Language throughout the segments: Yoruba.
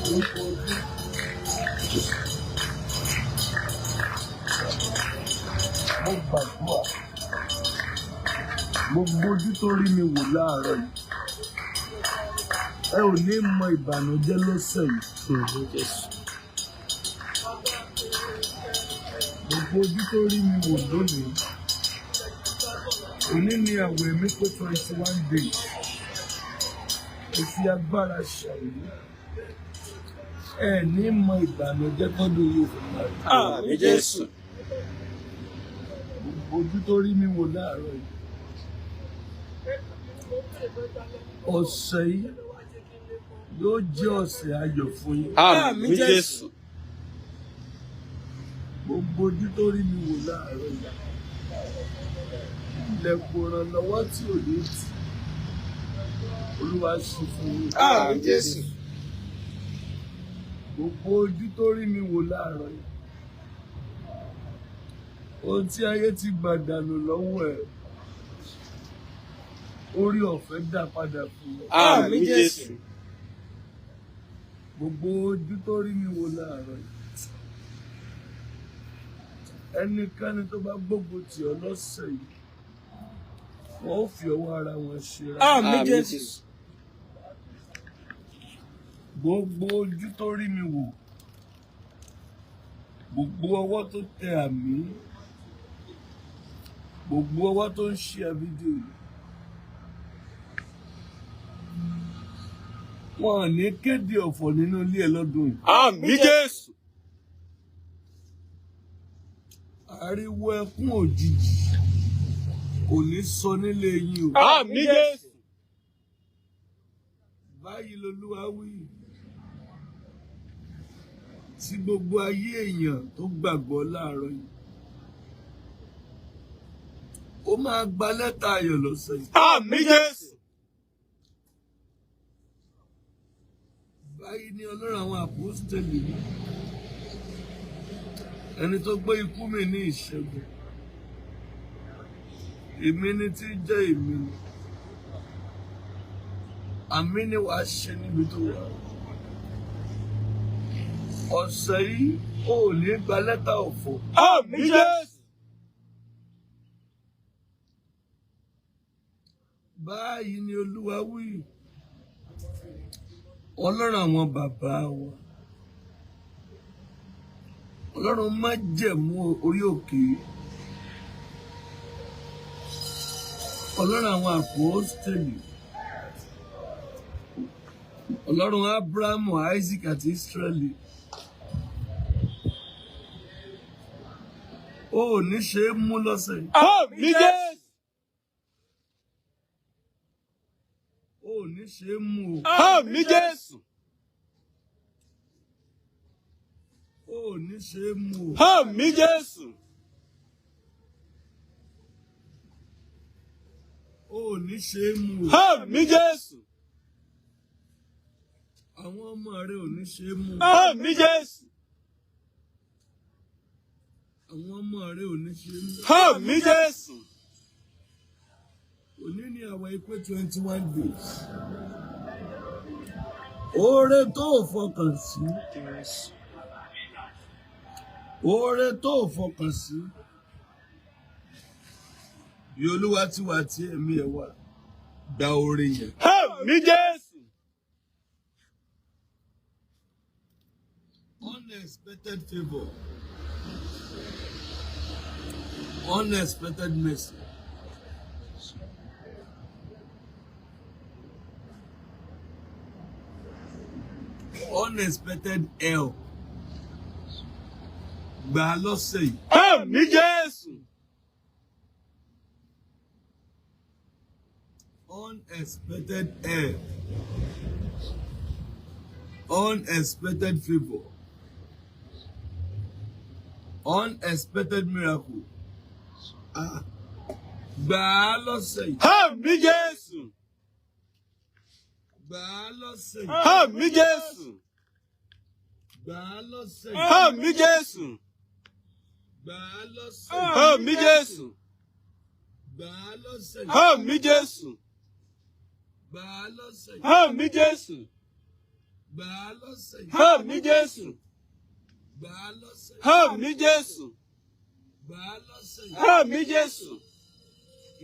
Orúkọ Jésù. Mo gbàdúrà. Gbogbo ojú tó rí mi wò láàárọ̀ yìí. Ẹ ò ní mọ ìbànújẹ́ lọ́sẹ̀ yìí. Àmín Jésù. Gbogbo ojú tó rí mi wò lónìí. Òní ni àwẹ̀ mi pé 21 days. Mo fi agbára ṣàlùyé. Ẹ ní mọ ìbànújẹ́ tọ́dún yìí fi parí. Àmín Jésù. Gbogbo ojú tó rí mi wò láàárọ̀ yìí. Ọ̀sẹ̀ yìí yóò jẹ́ ọ̀sẹ̀ ayọ̀ fún yín. Àmín Jésù. Gbogbo ojú tó rí mi wò láàárọ̀ yìí. Ilẹ̀kùn ìrànlọ́wọ́ tí ò ní tì. Olúwa ṣí fún yín. Àmín Jésù. Gbogbo ojú tó rí mi wò láàárọ̀ yìí. Ohun tí ayé ti gbà dànù lọ́wọ́ ẹ̀. Orí ọ̀fẹ́ dá padà fún yín. Àmín Jésù. Gbogbo ojú tó rí mi wò láàárọ̀ yìí. Ẹnikẹ́ni tó bá gbógun tì ọ́ lọ́sẹ̀ yìí, wọ́n ó fi ọwọ́ ara wọn ṣera. Àmín Jésù. Gbogbo ojú tó rí mi wò, gbogbo ọwọ́ tó tẹ àmì, gbogbo ọwọ́ tó ń ṣe fídíò yìí. Wọn ò ní kéde ọ̀fọ̀ nínú ilé ẹ lọ́dún yìí. Àmín Jésù. Ariwo ẹkún òjijì kò ní sọ nílé yín o. Àmín Jésù. Báyìí lolúwa wí sí gbogbo ayé èèyàn tó gbàgbọ́ láàárọ̀ yìí. Ó máa gba lẹ́tà ayọ̀ lọ́sẹ̀ yìí. Àmín Jésù. Báyìí ni Ọlọ́run àwọn àpọ́stélì wí. Ẹni tó gbé ikú mi ní ìṣẹ́gun. Èmi ni tí jẹ́ èmi ni. Àmì ni wàá ṣe níbi tó wà. Ọ̀sẹ̀ yìí ò ní gba lẹ́tà ọ̀fọ̀. Àmín Jésù. Báyìí ni Olúwa wí. Ọlọ́run àwọn bàbá wa. Ọlọ́run májẹ̀mú orí òkè. Ọlọ́run àwọn àpọ́stélì. Ọlọ́run Ábúráhámù, Isaac àti Ísírẹ́lì. O ò ní ṣe é mú lọ́sẹ̀ yìí. Àmín Jésù. O ò ní ṣe é mú o. Àmín Jésù. O ò ní ṣe é mú o. Àmín Jésù. O ò ní ṣe é mú o. Àmín Jésù. Àwọn ọmọ rẹ ò ní ṣe é mú o. Àmín Jésù. Àwọn ọmọ rẹ ò ní ṣe é mú. Àmín Jésù. Òní ni àwọn ìpè 21 days. Oore tó o fọkàn sí. Oore tó o fọkàn sí. Bí Olúwa ti wà tí ẹ̀mí ẹ̀ wà, gba oore yẹn. Àmín Jésù. Unexpected favour. Unexpected mercy. Unexpected help. Gbà á lọ́sẹ̀ yìí. Àmín Jésù. Unexpected help. Unexpected favour. Unexpected miracle. Ah. Gbà á lọ́sẹ̀ yìí. Àmín Jésù. Gbà á lọ́sẹ̀ yìí. Àmín Jésù. Gbà á lọ́sẹ̀ yìí. Àmín Jésù. Gbà á lọ́sẹ̀ yìí. Àmín Jésù. Gbà á lọ́sẹ̀ yìí. Àmín Jésù. Gbà á lọ́sẹ̀ yìí. Àmín Jésù. Gbà á lọ́sẹ̀ yìí. Àmín Jésù. Gbà á lọ́sẹ̀ yìí. Àmín Jésù. Gbà á lọ́sẹ̀ yìí. Àmín Jésù.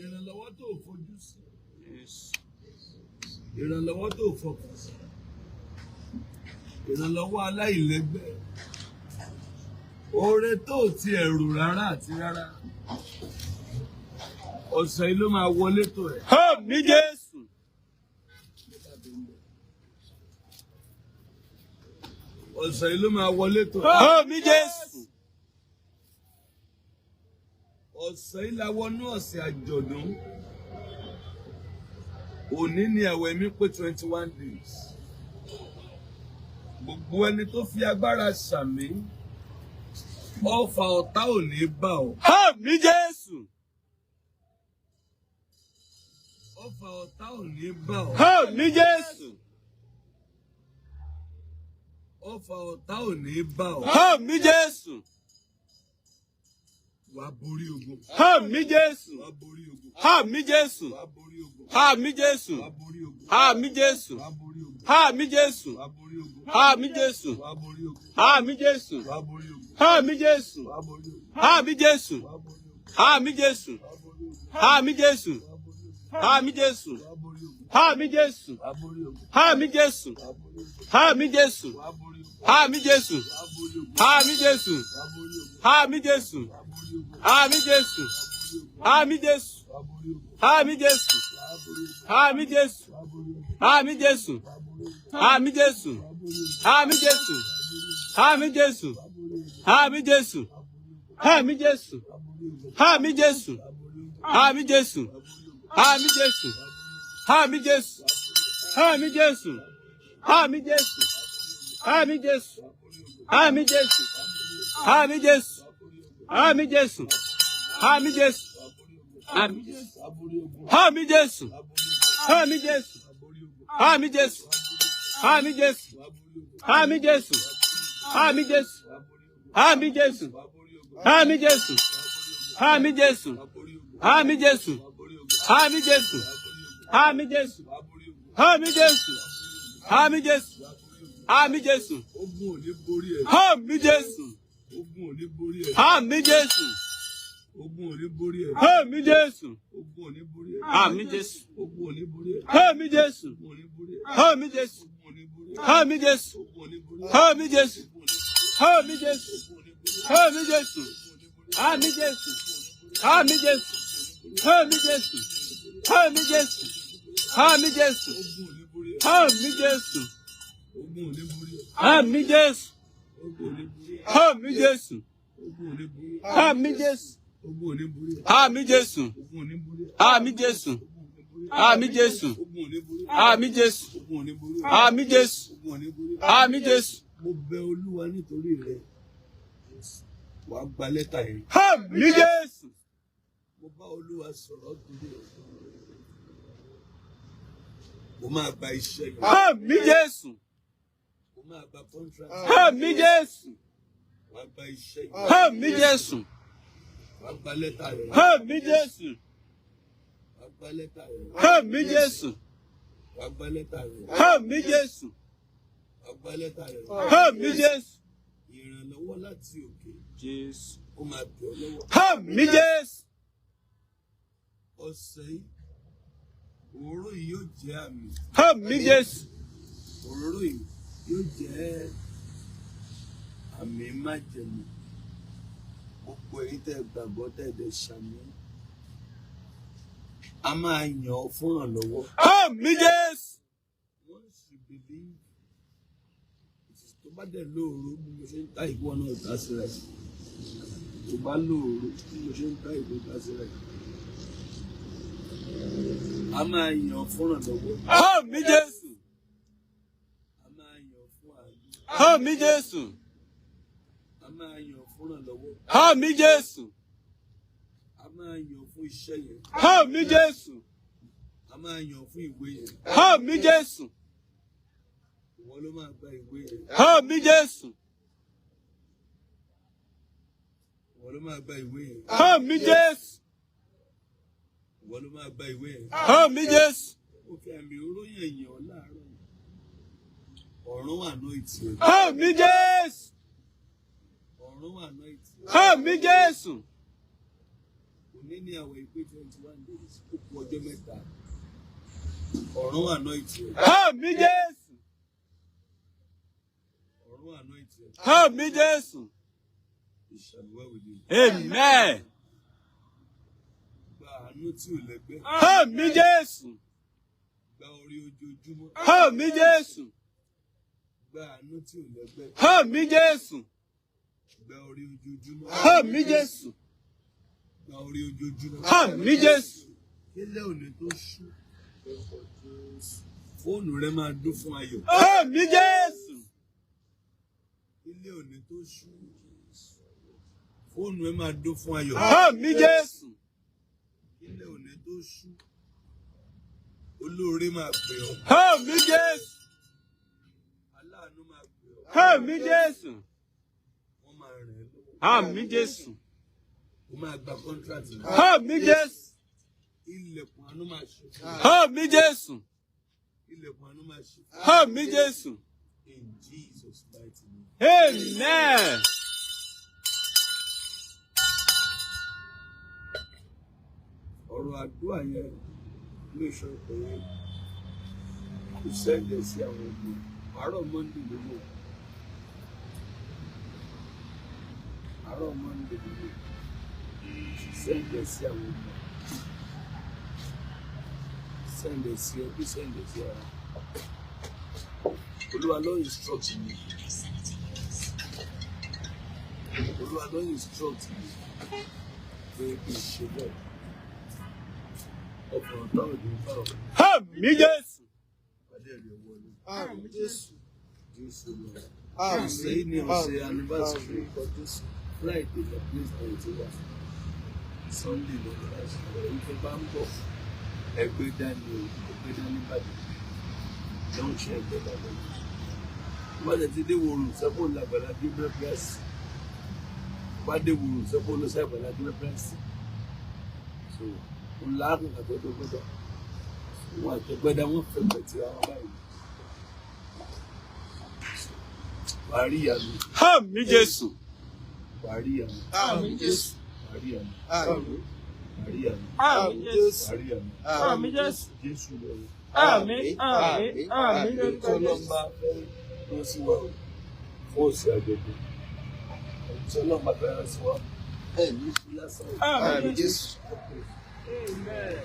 Ìrànlọ́wọ́ tó o fojú sí. Ìrànlọ́wọ́ tó o fọkàn sí. Ìrànlọ́wọ́ aláìlẹ́gbẹ́. Oore tó o ti ẹ̀rù rárá àti rárá. Ọ̀sẹ̀ yìí ló máa wọlé tó ẹ̀. Àmín Jésù. Ọ̀sẹ̀ yìí ló máa wọlé tó ẹ̀. Àmín Jésù. Ọ̀sẹ̀ yìí la wọnú ọ̀sẹ̀ àjọ̀dún. Òní ni àwẹ̀ mi pé 21 days. Gbogbo ẹni tó fi agbára ṣàmì, ọfà ọ̀tá ò ní bá ọ. Àmín Jésù. Ọfà ọ̀tá ò ní bá ọ. Àmín Jésù. Ọfà ọ̀tá ò ní bá ọ. Àmín Jésù. Wàá borí ogun. Àmín Jésù. Wàá borí ogun. Àmín Jésù. Wàá borí ogun. Àmín Jésù. Wàá borí ogun. Àmín Jésù. Wàá borí ogun. Àmín Jésù. Wàá borí ogun. Àmín Jésù. Wàá borí ogun. Àmín Jésù. Wàá borí ogun. Àmín Jésù. Wàá borí ogun. Àmín Jésù. Wàá borí ogun. Àmín Jésù. Wàá borí ogun. Àmín Jésù. Wàá borí ogun. Àmín Jésù. Wàá borí ogun. Àmín Jésù. Wàá borí ogun. Àmín Jésù. Wàá borí ogun. Àmín Jésù. Wàá borí ogun. Àmín Jésù. Wàá borí ogun. Àmín Jésù. Wàá borí ogun. Àmín Jésù. Wàá borí ogun. Àmín Jésù. Àmín Jésù. Wàá borí ogun. Àmín Jésù. Wàá borí ogun. Àmín Jésù. Wàá borí ogun. Àmín Jésù. Wàá borí ogun. Àmín Jésù. Wàá borí ogun. Àmín Jésù. Àmín Jésù. Wàá Àmín Jésù. borí ogun. Àmín Jésù. Wàá borí ogun. Àmín Jésù. Àmín Jésù. Àmín Jésù. Àmín Jésù. Àmín Jésù. Àmín Jésù. Àmín Jésù. Àmín Jésù. Àmín Jésù. Àmín Jésù. Wàá borí ogun. Àmín Jésù. Wàá borí ogun. Àmín Jésù. Wàá borí ogun. Àmín Jésù. Àmín Jésù. Wàá borí ogun. Àmín Jésù. Àmín Jésù. Wàá borí ogun. Àmín Jésù. Wàá borí ogun. Àmín Jésù. Àmín Jésù. Wàá borí ogun. Àmín Jésù. Wàá borí ogun. Àmín Jésù. Wàá borí ogun. Àmín Jésù. Wàá borí ogun. Àmín Jésù. Àmín Jésù. Wàá borí ogun. Àmín Jésù. Ogun ò ní borí ẹ. Àmín Jésù. Ogun ò ní borí ẹ. Àmín Jésù. Ogun ò ní borí ẹ. Àmín Jésù. Ogun ò ní borí ẹ. Àmín Jésù. Ogun ò ní borí ẹ. Àmín Jésù. Ogun ò ní borí ẹ. Àmín Jésù. Ogun ò ní borí ẹ. Àmín Jésù. Ogun ò ní borí ẹ. Àmín Jésù. Ogun ò ní borí ẹ. Àmín Jésù. Ogun ò ní borí ẹ. Àmín Jésù. Àmín Jésù. Àmín Jésù. Àmín Jésù. Àmín Jésù. Àmín Jésù. Ogun ò ní borí ẹ. Àmín Jésù. Ogun ò ní borí ẹ. Àmín Jésù. Ogun ò ní borí ẹ. Àmín Jésù. Ogun ò ní borí ẹ. Àmín Jésù. Ogun ò ní borí ẹ. Àmín Jésù. Ogun ò ní borí ẹ. Àmín Jésù. Ogun ò ní borí ẹ. Àmín Jésù. Ogun ò ní borí ẹ. Àmín Jésù. Ogun ò ní borí ẹ. Àmín Jésù. Ogun ò ní borí ẹ. Àmín Jésù. Mo bẹ Olúwa nítorí rẹ. Wàá gba lẹ́tà yẹn. Àmín Jésù. Mo bá Olúwa sọ̀rọ̀ torí ẹ. Mo máa gba iṣẹ́ yẹn. Àmín Jésù. Mo máa gba contract. Àmín Jésù. Wàá gba iṣẹ́ yẹn. Àmín Jésù. Wàá gba lẹ́tà yẹn. Àmín Jésù. Wàá gba lẹ́tà yẹn. Àmín Jésù. Wàá gba lẹ́tà yẹn. Àmín Jésù. Wàá gba lẹ́tà yẹn. Àmín Jésù. Ìrànlọ́wọ́ láti òkè Jésù. ó máa tẹ̀ ọ́ lọ́wọ́. Àmín Jésù. Ọ̀sẹ̀ yìí, òróró yìí yóò jẹ́ àmì. Àmín Jésù. Òróró yìí yóò jẹ́ àmì májẹ̀mú. Gbogbo èyí tẹ́ ẹ gbàgbọ́ tẹ́ ẹ dẹ̀ ṣàmì. A máa yàn ọ́ fún ìrànlọ́wọ́. Àmín Jésù. Once you believe, it is tó bá dẹ̀ lóòró bí mo ṣe ń ta ìwọ náà dá sí rẹ̀. Tó bá lóòró bí mo ṣe ń ta ìwọ dá sí rẹ̀. A máa yàn ọ́ fún ìrànlọ́wọ́. Àmín Jésù. A máa yàn ọ́ fún àánú. Àmín Jésù. A máa yàn ọ́ fún ìrànlọ́wọ́. Àmín Jésù. A máa yàn ọ́ fún iṣẹ́ yẹn. Àmín Jésù. A máa yàn ọ́ fún ìwé yẹn. Àmín Jésù. Ìwọ ló máa gba ìwé yẹn. Àmín Jésù. Ìwọ ló máa gba ìwé yẹn. Àmín Jésù. Ìwọ ló máa gba ìwé yẹn. Àmín Jésù. Ó fi àmì oróyìn yàn ọ́ láàárọ̀ yìí. Ọ̀run anoint ẹ. Àmín Jésù. Ọ̀run anoint ẹ. Àmín Jésù. Òní ní àwẹ̀ ìpé 21 days, ó kù ọjọ́ 3. Ọ̀run anoint ẹ. Àmín Jésù. Ọ̀run anoint ẹ. Àmín Jésù. It shall be well with you. Amen. Gba àánú tí ò lẹ́gbẹ́. Àmín Jésù. Gba orí ojoojúmọ́. Àmín Jésù. Gba àánú tí ò lẹ́gbẹ́. Àmín Jésù. Gba orí ojoojúmọ́. Àmín Jésù. Gba orí ojoojúmọ́. Àmín Jésù. Kílẹ̀ òní tó ṣú, fóònù rẹ máa dún fún ayọ̀. Àmín Jésù. Kílẹ̀ òní tó ṣú, fóònù rẹ máa dún fún ayọ̀. Àmín Jésù. Kílẹ̀ òní tó ṣú, olóore máa pè ọ́. Àmín Jésù. Aláàánú máa pè ọ́. Àmín Jésù. Wọ́n máa ràn ẹ́ lọ́wọ́. Àmín Jésù. O máa gba contract. Àmín Jésù. Ilẹ̀kùn àánú máa ṣí fún ọ. Àmín Jésù. Ilẹ̀kùn àánú máa ṣí fún ọ. Àmín Jésù. In Jesus' mighty name. Amen. Ọ̀rọ̀ àdúrà yẹn ló sọ pé kò send ẹ̀ sí àwọn ọmọ. Àárọ̀ Monday ló mọ̀. Àárọ̀ Monday ló mọ̀. Send ẹ̀ sí àwọn ọmọ. Send ẹ̀ sí ẹbí, send ẹ̀ sí ara. Olúwa ló instruct mi. Olúwa ló instruct mi pé kí n ṣe bẹ́ẹ̀. Ọkùnrin táwọn ìlú bá ọ̀rọ̀ Àmín Jésù. pàdé rẹ̀ wọlé. Àmín Jésù. Jésù lọ. Àmín. Ọ̀sẹ̀ yìí ni ọ̀sẹ̀ anniversary. Orúkọ Jésù. Friday lọ placement wà. Sunday lọ anniversary. Tó bá ń bọ̀, ẹgbẹ́ dání o, ẹgbẹ́ dání Ìbàdàn. Junction ẹgbẹ́ dání. Tó bá tẹ̀ ti dé Wòrò, sẹ́kọ̀ọ́ làgbàlá Gabriel Press. Tó bá dé Wòrò, sẹ́kọ̀ọ́ lọ sí àgbàlá Gabriel Press. So, ńlá àkùnkà tó tó gbọ́dọ̀. Wọ́n àtẹ̀gbẹ́dá wọn fẹ́ pẹ̀ tí wọ́n báyìí. Wàá rí ìyanu. Àmín Jésù. Wàá rí ìyanu. Àmín Jésù. Wàá rí ìyanu. Àmín. Wàá rí ìyanu. Àmín Jésù. Wàá rí ìyanu. Àmín Jésù. Jésù lọ. Àmín. Àmín. Àmín Tí Ọlọ́run bá fẹ́ rán sí wa fún ọ̀sẹ̀ àjọ̀dún. Tí Ọlọ́run bá fẹ́ rán sí wa, ẹ̀ ní sí lásán. Àmín Jésù. Amen.